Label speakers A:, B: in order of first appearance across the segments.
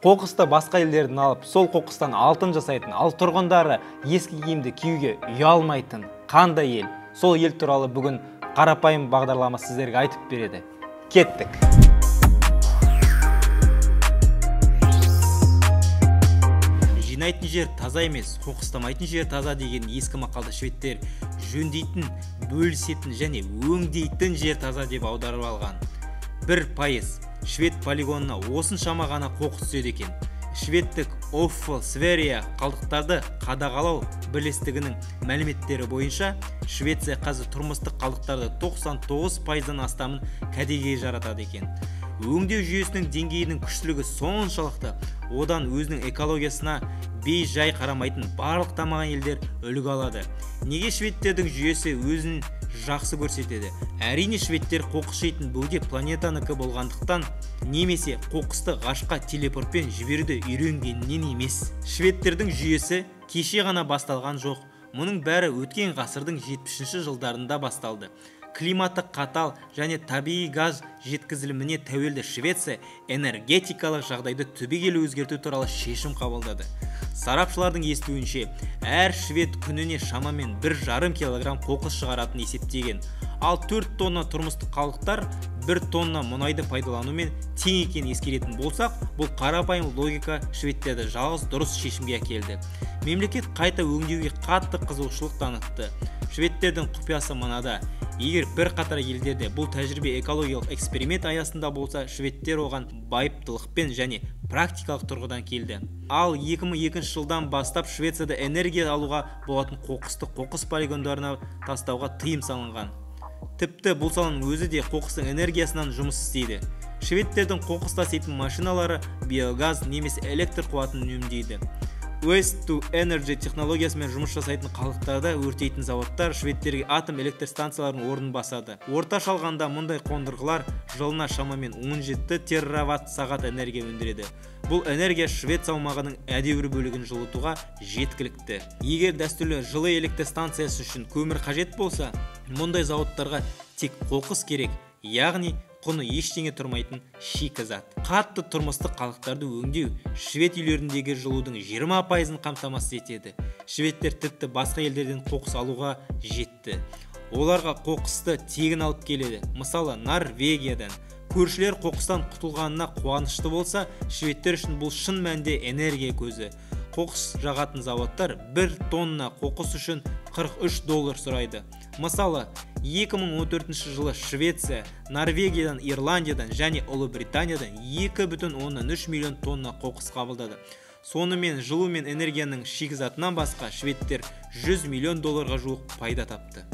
A: Қоқысты басқа елдерден алып, сол қоқыстан алтын жасайтын, ал тұрғындары ескі киімді киюге ұялмайтын қандай ел? Сол ел туралы бүгін қарапайым бағдарлама сіздерге айтып береді. Кеттік. Жинайтын жер таза емес, қоқыстамайтын жер таза деген ескі мақалды шведтер жөндейтін, бөлісетін және өңдейтін жер таза деп аударып алған. 1% швед полигонына осыншама ғана қоқыс түседі екен. Шведтік Avfall Sverige қалдықтарды қадағалау бірлестігінің мәліметтері бойынша Швеция қазір тұрмыстық қалдықтарды 99%-дан астамын кәдеге жаратады екен. Өңдеу жүйесінің деңгейінің күштілігі соншалықты, одан өзінің экологиясына бей-жай қарамайтын барлық дамыған елдер үлгі алады. Неге шведтердің жүйесі өзін жақсы көрсетеді? Әрине, шведтер қоқыс жейтін бөгде планетанікі болғандықтан немесе қоқысты ғарышқа телепортпен жіберуді үйренгеннен емес. Шведтердің жүйесі кеше ғана басталған жоқ. Мұның бәрі өткен ғасырдың 70-ші жылдарында басталды. Климаты қатал және табиғи газ жеткізіліміне тәуелді Швеция энергетикалық жағдайды түбегейлі өзгерту туралы шешім қабылдады. Сарапшылардың естуінше, әр швед күніне шамамен 1,5 килограмм қоқыс шығаратын есептеген. Ал 4 тонна тұрмыстық қалдықтар 1 тонна мұнайды пайдаланумен тең екенін ескеретін болсақ, бұл қарапайым логика шведтерді жалғыз дұрыс шешімге әкелді. Мемлекет қайта өңдеуге қатты қызығушылық танытты. Шведтердің құпиясы мынада: егер бірқатар елдерде бұл тәжірибе экологиялық эксперимент аясында болса, шведтер оған байыптылықпен және практикалық тұрғыдан келді. Ал 2002 жылдан бастап Швецияда энергия алуға болатын қоқысты қоқыс полигондарына тастауға тыйым салынған. Тіпті бұл саланың өзі де қоқыстың энергиясынан жұмыс істейді. Шведтердің қоқыс таситын машиналары биогаз немесе электр қуатын үнемдейді. Waste to Energy технологиясымен жұмыс жасайтын қалдықтарды өртейтін заводтар шведтерге атом электр станцияларының орнын басады. Орташа алғанда мұндай қондырғылар жылына шамамен 17 тераватт сағат энергия өндіреді. Бұл энергия Швеция аумағының әдеуір бөлігін жылытуға жеткілікті. Егер дәстүрлі жылы электр станциясы үшін көмір қажет болса, мұндай зауыттарға тек қоқыс керек, яғни құны ештеңе тұрмайтын шикізат. Қатты тұрмыстық қалдықтарды өңдеу швед үйлеріндегі жылудың 20%-ын қамтамасыз етеді. Шведтер тіпті басқа елдерден қоқыс алуға жетті. Оларға қоқысты тегін алып келеді. Мысалы, Норвегиядан. Көршілер қоқыстан құтылғанына қуанышты болса, шведтер үшін бұл шын мәнінде энергия көзі. Қоқыс жағатын заводтар 1 тонна қоқыс үшін $43 сұрайды. Мысалы, 2014 жылы Швеция, Норвегиядан, Ирландиядан және Ұлыбританиядан 2,3 миллион тонна қоқыс қабылдады. Сонымен жылу мен энергияның шикізатынан басқа шведтер $100 миллион жуық пайда тапты.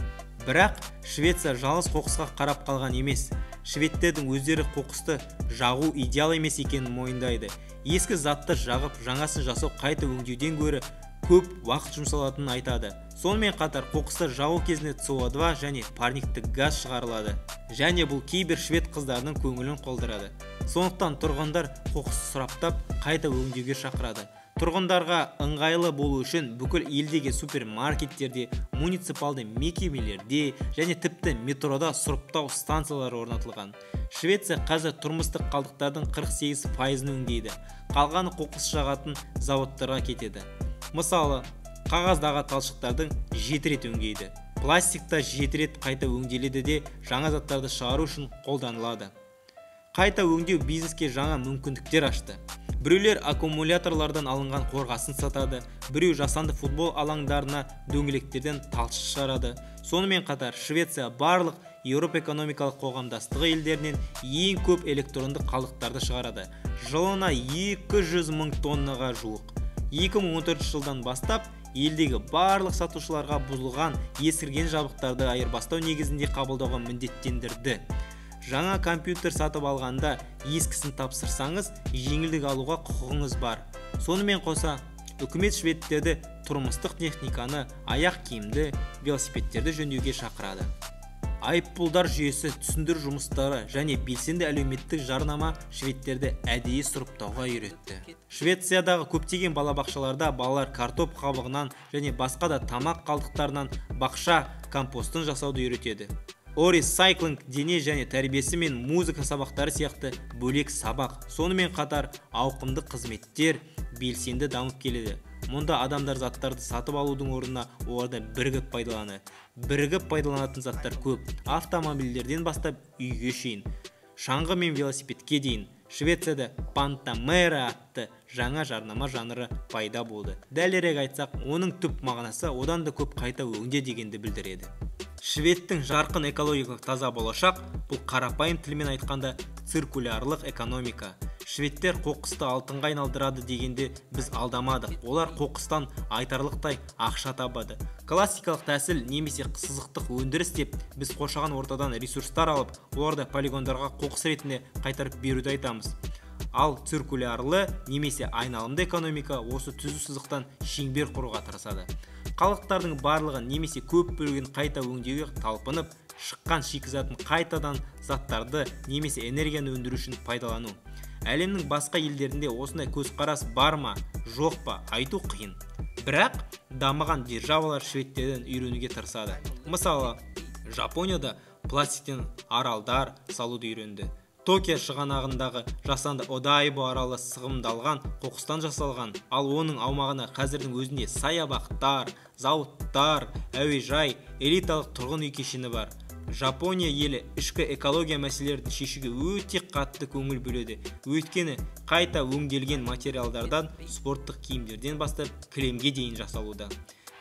A: Бірақ Швеция жалғыз қоқысқа қарап қалған емес. Шведтердің өздері қоқысты жағу идеал емес екенін мойындайды. Ескі затты жағып, жаңасын жасау қайта өңдеуден гөрі көп уақыт жұмсалатынын айтады. Сонымен қатар қоқысты жағу кезінде СО2 және парникті газ шығарылады. Және бұл кейбір швед қыздарының көңілін қалдырады. Сондықтан тұрғындар қоқысты сұрыптап, қайта өңдеуге шақырады. Тұрғындарға ыңғайлы болу үшін бүкіл елдегі супермаркеттерде, муниципалды мекемелерде және тіпті метрода сұрыптау станциялары орнатылған. Швеция қазір тұрмыстық қалдықтардың 48%-ын өңдейді. Қалғаны қоқыс жағатын заводтарға кетеді. Мысалы, қағаздағы талшықтардың 7 рет өңдейді. Пластикта 7 рет қайта өңделеді де жаңа заттарды шығару үшін қолданылады. Қайта өңдеу бизнеске жаңа мүмкіндіктер ашты. Біреулер аккумуляторлардан алынған қорғасын сатады, біреу жасанды футбол алаңдарына дөңгелектерден талшық шығарады. Сонымен қатар Швеция барлық Еуропа экономикалық қоғамдастығы елдерінен ең көп электронды қалдықтарды шығарады. Жылына 200 мың тоннаға жуық. 2014 жылдан бастап елдегі барлық сатушыларға бұзылған, ескірген жабдықтарды айырбастау негізінде қабылдауға міндеттендірді. Жаңа компьютер сатып алғанда ескісін тапсырсаңыз, жеңілдік алуға құқығыңыз бар. Сонымен қоса, үкімет шведтерді тұрмыстық техниканы, аяқ киімді, велосипедтерді жөндеуге шақырады. Айыппұлдар жүйесі, түсіндіру жұмыстары және белсенді әлеуметтік жарнама шведтерді әдейі сұрыптауға үйретті. Швециядағы көптеген балабақшаларда балалар картоп қабығынан және басқа да тамақ қалдықтарынан бақша компостын жасауды үйретеді. Орисайклинг дене және тәрбиесі мен музыка сабақтары сияқты бөлек сабақ. Сонымен қатар ауқымды қызметтер белсенді дамып келеді. Мұнда адамдар заттарды сатып алудың орнына олардан бірігіп пайдаланады. Бірігіп пайдаланатын заттар көп. Автомобильдерден бастап үйге шейін, шаңғы мен велосипедке дейін. Швецияда Пантамера атты жаңа жарнама жанры пайда болды. Дәлірек айтсақ, оның түп мағынасы одан да көп қайта өңде дегенді білдіреді. Шведтің жарқын экологиялық таза болашақ, бұл қарапайым тілмен айтқанда циркулярлық экономика. Шведтер қоқысты алтынға айналдырады дегенде біз алдамадық. Олар қоқыстан айтарлықтай ақша табады. Классикалық тәсіл немесе сызықтық өндіріс деп біз қоршаған ортадан ресурстар алып, оларды полигондарға қоқыс ретінде қайтарып беруді айтамыз. Ал циркулярлы немесе айналымды экономика осы түзу сызықтан шеңбер құруға тырысады. Қалдықтардың барлығын немесе көп бөлігін қайта өңдеуге талпынып, шыққан шикізатын қайтадан заттарды немесе энергияны өндіру үшін пайдалану. Әлемнің басқа елдерінде осындай көзқарас бар ма, жоқ па, айту қиын. Бірақ дамыған державалар шведтерден үйренуге тырысады. Мысалы, Жапонияда пластиктен аралдар салуды үйренді. Токио шығанағындағы жасанды Одайбо аралы сығымдалған қоқыстан жасалған, ал оның аумағына қазірдің өзінде саябақтар, зауыттар, әуежай, элиталық тұрғын үй кешені бар. Жапония елі ішкі экология мәселелерін шешуге өте қатты көңіл бөледі. Өйткені қайта өңделген материалдардан спорттық киімдерден бастап кілемге дейін жасалуда.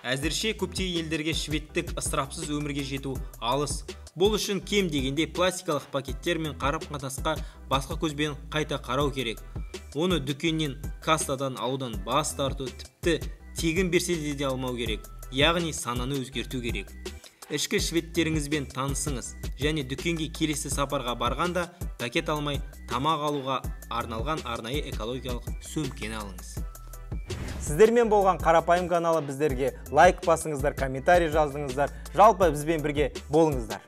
A: Әзірше көптеген елдерге шведтік ысырапсыз өмірге жету алыс. Бұл үшін кем дегенде пластикалық пакеттер мен қарым-қатынасқа басқа көзбен қайта қарау керек. Оны дүкеннен, кассадан алудан бас тарту, тіпті тегін берсе де алмау керек. Яғни сананы өзгерту керек. Ішкі шведтеріңізбен танысыңыз және дүкенге келесі сапарға барғанда пакет алмай тамақ алуға арналған арнайы экологиялық сөмкені алыңыз.
B: Сіздермен болған Қарапайым каналы, біздерге лайк басыңыздар, комментарий жаздыңыздар, жалпы бізбен бірге болыңыздар.